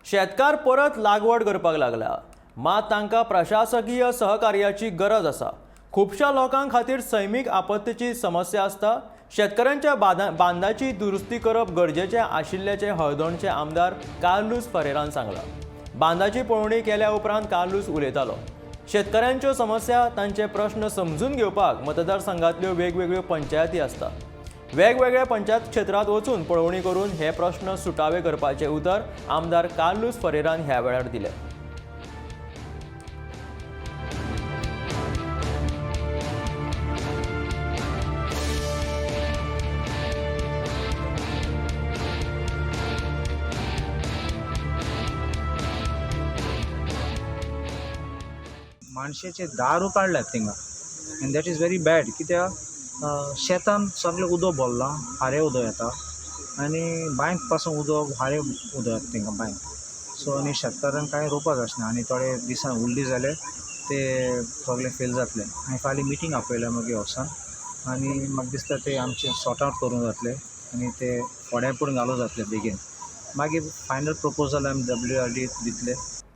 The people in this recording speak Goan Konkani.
शेतकार परत लागवड करपाक लागला, मात तांकां प्रशासकीय सहकार्याची गरज आसा. खुबश्या लोकां खातीर सैमीक आपत्तीची समस्या आसता. शेतकऱ्यांच्या बांदाची दुरुस्ती करप गरजेचें आशिल्ल्याचें हळदोणचे आमदार कार्लूस फरेरान सांगलां. बांदाची पळोवणी केल्या उपरांत कार्लूस उलयतालो. शेतकऱ्यांच्यो समस्या, तांचे प्रश्न समजून घेवपाक मतदारसंघातल्यो वेगवेगळ्यो पंचायती आसता. वेगवेगळ्या पंचायत क्षेत्रांत वचून पळोवणी करून हे प्रश्न सुटावे करपाचें उतर आमदार कार्लूस फरेरान ह्या वेळार दिलें. मानशेचे दारू काडल्यात थिंगा आनी that is very bad, कित्याक शेतान सगळें उदक भरलां, खारें उदक येता आनी बांयक पासून उदक, खारें उदक येता थिंगा बांयक. सो आनी शेतकारांक कांय रोवपाक आसना आनी थोडे दिसान उरली जाल्यार ते सगळे फेल जातले. आनी फाल्यां मिटींग आपयल्या मागीर वचोन आनी म्हाका दिसता ते आमचें सॉर्ट आवट करूंक जातलें आनी ते फोड्यां पूण घालूंक जातलें बेगीन. मागीर फायनल प्रपोजल आमी डब्ल्यू आर डी दितले.